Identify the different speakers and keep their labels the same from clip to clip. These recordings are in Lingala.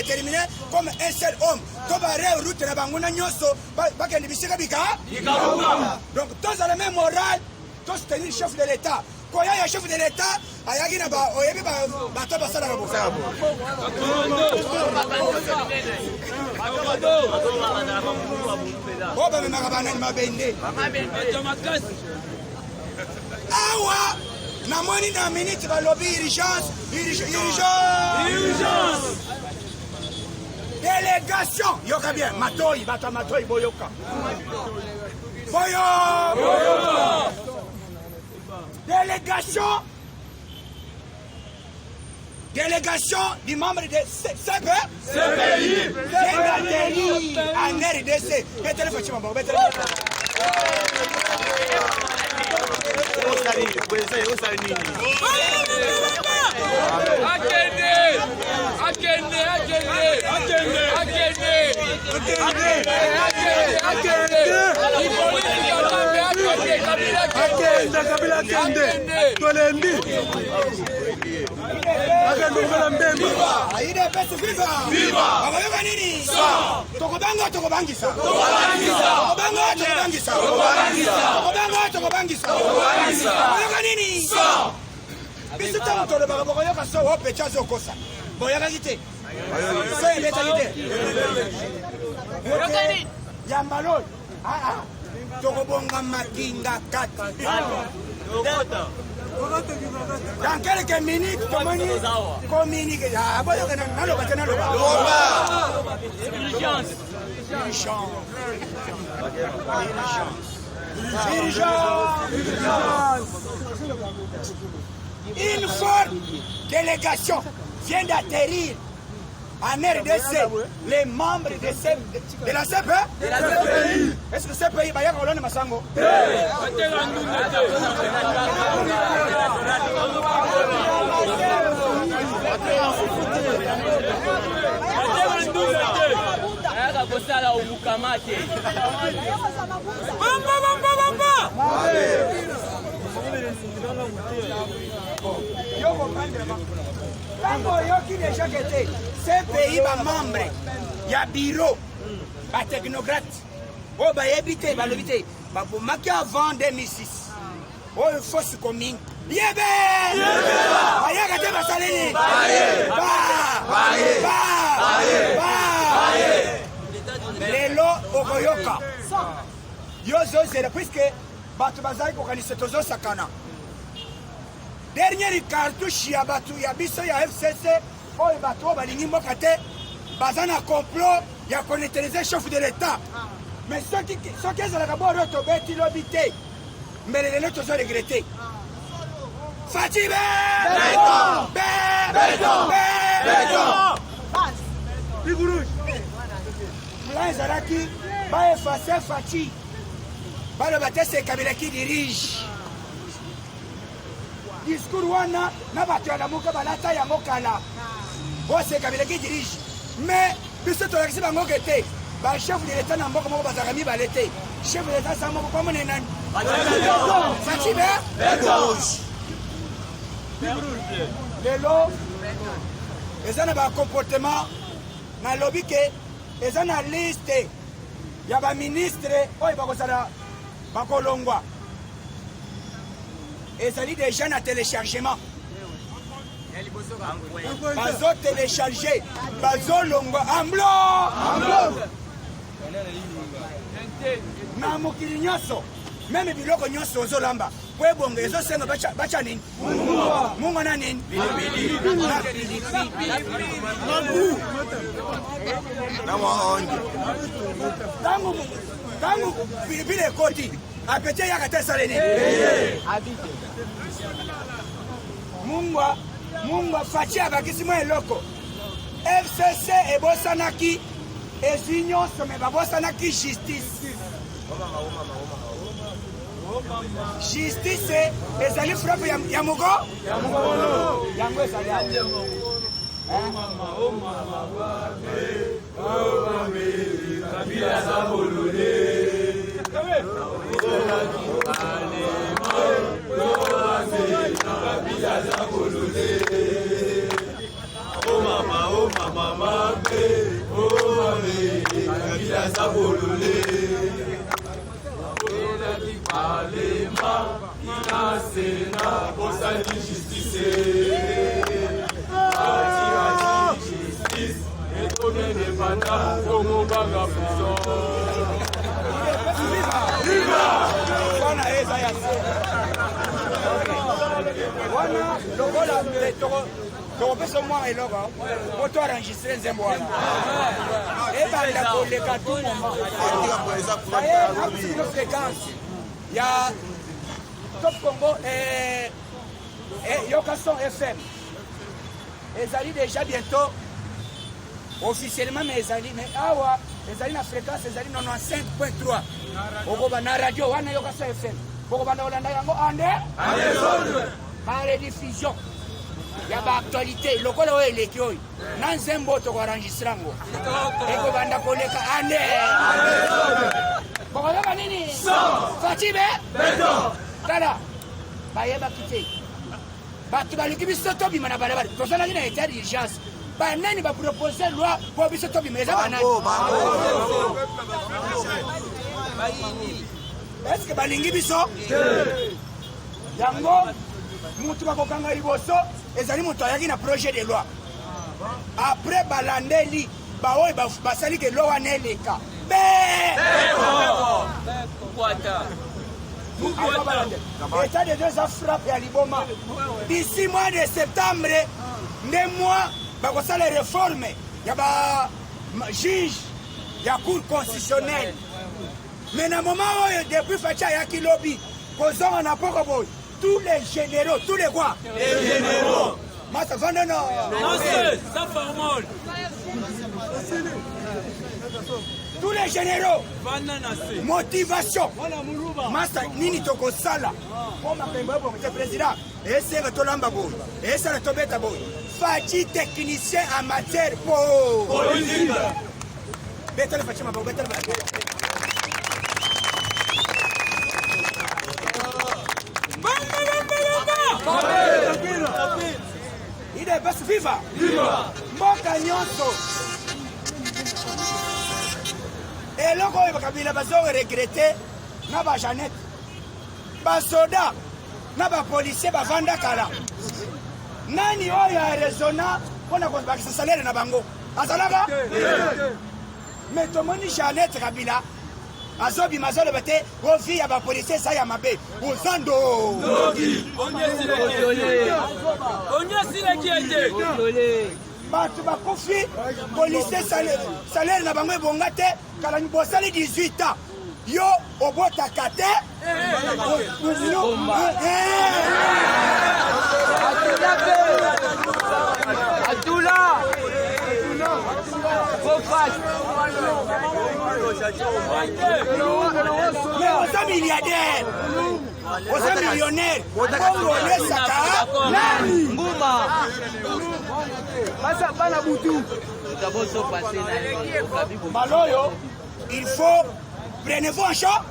Speaker 1: déterminer comme un seul homme. To barrer route na banguna nyonso bakende bisika bika. Donc tozala même moral, to soutenir chef de l'État. Koya ya chef de l'État ayaki na ba oyebi ba bato basalaka bo. Oyo bamemaka banani mabende. Awa namoni na minute balobi urgence, urgence, urgence. Délégation, yoka bien, matoi, bato ya matoi boyoka. Boyo! Boyoka! Délégation Délégation du membre de CP
Speaker 2: CPI
Speaker 1: CPI en RDC. Betele Fachi Maboko, betele.
Speaker 2: Akende! Akende! Akende! Akende! Akende! Akende! Akende! Hippolyte Kanambe akende! Kabila
Speaker 3: akende! Kabila akende! Tolembi! Akende kozala mbemba!
Speaker 1: UDPS viva! Viva! Bakoyoka nini? Tokobanga tokobangisa. Tokobanga tokobangisa. Tokobanga tokobangisa. Bakoyoka nini? Biso ntango tolobaka bokoyoka so o pecha azokosa. Boyakaki te. So ebetaki te. Ya mbala oyo. Ah, ah. Tokobonga makinga kati. Dans quelques minutes, tomoni communiqué. Ah, boyoka naloba te naloba.
Speaker 2: Urgence!
Speaker 1: Urgence. Urgence. Urgence. Une forte délégation vient d'atterrir en RDC, les membres de, C, de la CP
Speaker 2: De la CPI.
Speaker 1: Est-ce que CPI bayaka kolonda masango?
Speaker 2: Bateka ndunda te! Bateka ndunda te!
Speaker 4: Ayaka kosala obukama te.
Speaker 2: Bamba bamba bamba!
Speaker 1: Yo comprendre ntango oyoki deja ke te CPI ba membre ya bureau ba technocrate oyo bayebi te balobi te babomaki avant 2006 oyo fausse commune yebe bayaka te basaleli ba ba ba lelo okoyoka yo ozozela puiske bato bazali kokanisa tozosakana. Dernière cartouche ya bato ya biso ya FCC oyo bato oyo balingi mboka te baza na complot ya koneutraliser chef de l'État. Mais soki soki ezalaka boro tobeti lobi te mbele lelo tozo regrete. Fatshi be!
Speaker 2: Beton!
Speaker 1: Be!
Speaker 2: Beton!
Speaker 1: Be!
Speaker 2: Beton!
Speaker 1: Plan ezalaki ba effacer Fatshi. Baloba te c'est Kabila qui dirige. Discours wana na bato ya Lamuka balata yango kala. Oyo c'est Kabila qui dirige. Mais biso tolakisi bango ke te ba chef de l'État na mboka moko bazalaka mibale te. Chef de l'État sa moko komona ye nani? Fatshi be? Lelo eza na ba comportement nalobi ke eza na liste ya ba ministre oyo bakozala bakolongwa ezali deja na telechargement bazo telecharge bazolongwa amblo na mokili nyonso meme biloko nyonso ozolamba po ebonga ezosenga batya nini mungwa na nini ntango ntango pilipili ekoti apeti eyaka te esale nini mungwa mungwa faci abakisi mwa eloko fcc ebosanaki ezwi nyonso me babosanaki justice. Justice ezali frappe ya, ya moko yango ezali awa. Wana eza ya wana lokola tokopesa mwa eloko po to enregistre nzembo wana ebanda koleka tout moment. Aye fréquence ya Top Congo, Yoka Son FM ezali déjà bientôt officiellement, mais ezali, mais awa ezali na fréquence ezali 95.3. Okoba na radio wana Yoka Son FM, bokobanda kolanda yango ande barediffusion ya baactualité lokola oyo eleki oyo na nzembo tokoenregistre yango, ekobanda koleka ande. Bokoyoka nini? Fatshi be tala, bayebaki te. Bato balingi biso tobima na balabala. Tozalaki na état d'urgence. Banani bapropose loi mpo biso tobima? Eza banani? Est-ce balingi biso yango? Mutu bakokanga liboso ezali moto ayaki na projet de loi. Après balandeli baoyo basali ke loi wana eleka be. État de droit eza frappe ya liboma. D'ici mois de septembre nde mois bakosala réforme ya ba juge ya Cour constitutionnelle. Mais na moment oyo, depuis Fatshi ayaki lobi kozonga na poko boye, tous les généraux, tous les quoi?
Speaker 2: Les généraux.
Speaker 1: Masa vanda na
Speaker 2: Sans formol.
Speaker 1: Tous les généraux, motivation masa nini tokosala mpo makambo ebongo te? Président esenga tolamba boye, esala tobeta boye. Fatshi, technicien en matière po
Speaker 2: politique.
Speaker 1: Betala Fatshi maboko, betala Fatshi.
Speaker 2: Bamba, bamba, bamba.
Speaker 1: UDPS viva! Mboka nyonso, eloko oyo Bakabila bazoregretter na baJeannette, basoda na bapolicier bavanda kala, nani oyo araisonna mpona kobakisa salaire na bango? Azalaka. Mais tomoni Jeannette Kabila azobima, azoloba te ovi ya bapolicier eza ya mabe, ozando.
Speaker 2: Onyesileki ete.
Speaker 1: Bato bakufi, policier salaire na bango ebonga te. Kala bosali 18 ans, yo obotaka te.
Speaker 4: Atula Fofas.
Speaker 1: Mais oza milliardaire, oza millionnaire, bongo olesaka nani?
Speaker 4: Nguma Basa bana butu.
Speaker 1: Baloyo, il faut prenez-vous en charge.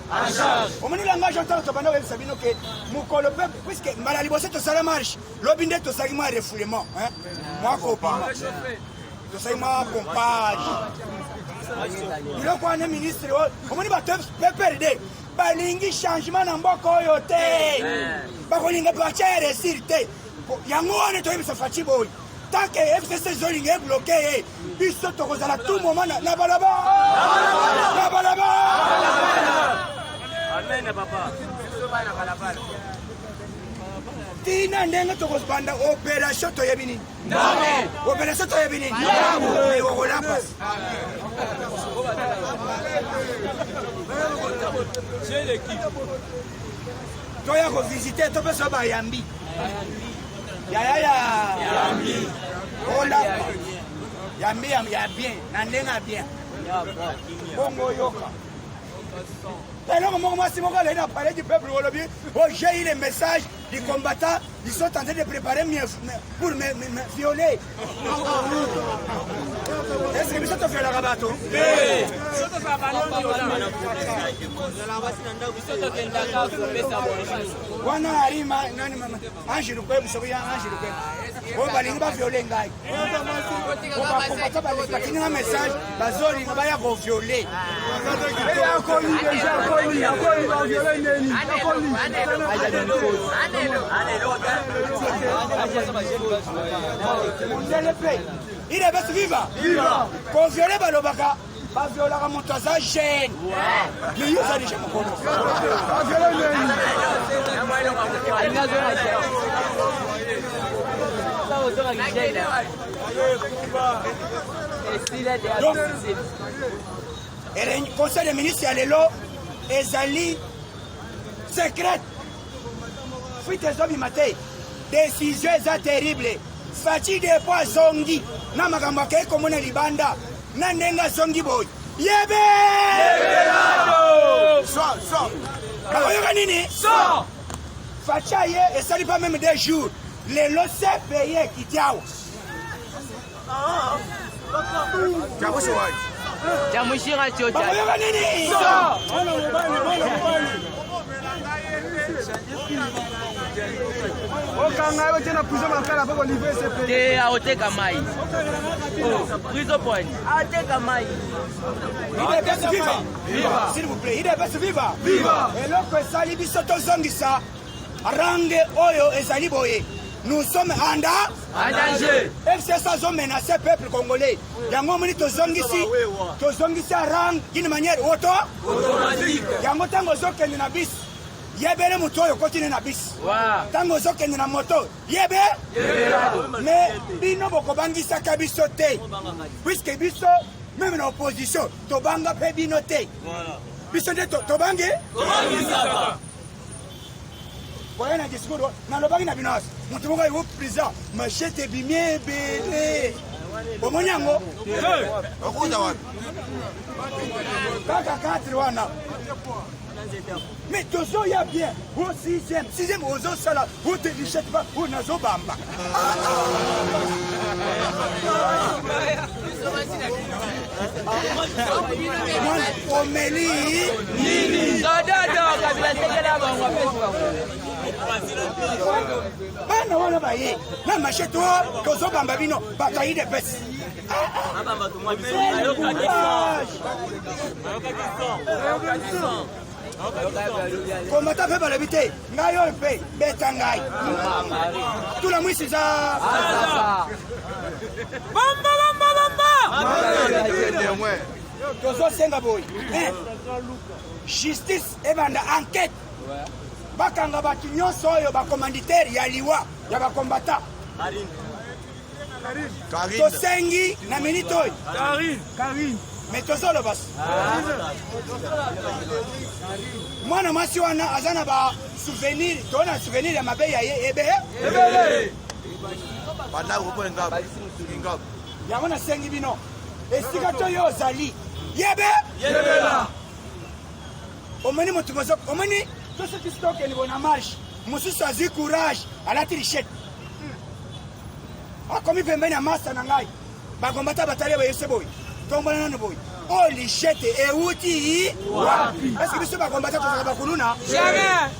Speaker 1: Omoni langage ntango tobanda koyebisa bino ke mokolo mpe, puisque mbala liboso tosala marche lobi nde tosalaki mwa refoulement, mwa kopima, tosali mwa pompage, biloko wana. Ministre oyo, omoni bato PPRD balingi changement na mboka oyo te, bakolinga parti ya réussir te. Yango wana toyebisa Fatshi boye: tant que FCC ezolinga ebloquer ye, biso tokozala tout moment na balaba, na balaba.
Speaker 4: Amen papa.
Speaker 1: Tina ndenge tokozbanda opération, toyebi nini opération, toyebi nini mais okolapa.
Speaker 2: J'ai l'équipe.
Speaker 1: Toya kovisiter, topesa bayambi yaya ya olapa yambi ya bien na ndenge ya bien. Bongo oyoka eloko moko, mwasi moko alei na Palais du Peuple, olobi: "Oh, j'ai eu le message du combattant, ils sont en train de préparer pour me violer." Est ce que biso toviolaka bato?
Speaker 4: Biso tokendaka kopesa bonjour.
Speaker 1: Wana arima nani? Mama Ange Lukwebo, soki ya Ange Lukwebo. Oyo balingi baviole ngai. Bakombata balingi batindi nga message, bazolinga baya koviole.
Speaker 3: Akoli deja, akoli, akoli, baviole ndeni, akoli.
Speaker 1: Mondele mpe idps viva koviole balobaka baviolaka moto aza jeune, mais yo oza deja mokolo.
Speaker 3: Baviole ndeni.
Speaker 1: Donc conseil des ministres ya lelo ezali secrète, fuite ezobima te, décision eza terrible. Fatshi depo azongi na makambo akei komona libanda na ndenge azongi boye, yebe bakoyoka nini. Fatshi aye, esali pas même 2 jours, lelo se paye ekiti awa.
Speaker 4: Chamushira chota.
Speaker 1: Bakoyoka nini?
Speaker 3: Mwana mobali, mwana mobali. Okanga ye, otie na prison Makala mpo kolivre CPI.
Speaker 4: Te, aoteka mai. Oh, prison point. Ateka mai.
Speaker 1: UDPS viva! S'il vous plaît, UDPS viva! Eloko esali biso tozongisa range oyo ezali boye, nous sommes en
Speaker 4: En danger.
Speaker 1: FCC azomenace peuple congolais. Yango omoni tozongisi rang d'une manière auto
Speaker 4: Automatique.
Speaker 1: Yango ntango ozokende na bus, yebele moto oyo okotini na bus.
Speaker 4: Wa.
Speaker 1: Ntango ozokende na moto, yebe. Mais bino bokobangisaka biso te, puisque biso même na opposition tobanga mpe bino te. Biso nde tobangi koya na discours. Nalobaki na bino, moto moko ayo président, machette ebimi ebele, omoni yango kaka 4 wana. Mais tozoya bien o sixième, sixième ozosala o te lichette ba o nazobamba. Mwana omeli.
Speaker 4: Dododo Kabila sekela bango, apesi bango.
Speaker 1: Bana wana baye na machette o tozobamba bino bato ya UDPS. Courage, komata mpe balobi te, ngai oyo mpe beta ngai tula mwisi za.
Speaker 2: Bomba, bomba, bomba!
Speaker 1: Tozosenga boye, justice ebanda enquête, bakanga bato nyonso oyo bacommanditaire ya liwa ya bakombata. Tosengi na minute oyo, mais tozoloba, mwana mwasi wana aza na basouvenir, to na souvenir ya mabe ya ye ebe. Yango nasengi bino, esika to yo ozali, yebe omoni motu, omoni to soki tokende bo na marche, mosusu azwi courage, alati machette, akomi pembeni ya masa na ngai, bakombata batali, bayese boye, tombola nano boye, oyo machette euti wapi? Est-ce biso bakombata tozalaka bakuluna?
Speaker 2: Jamais.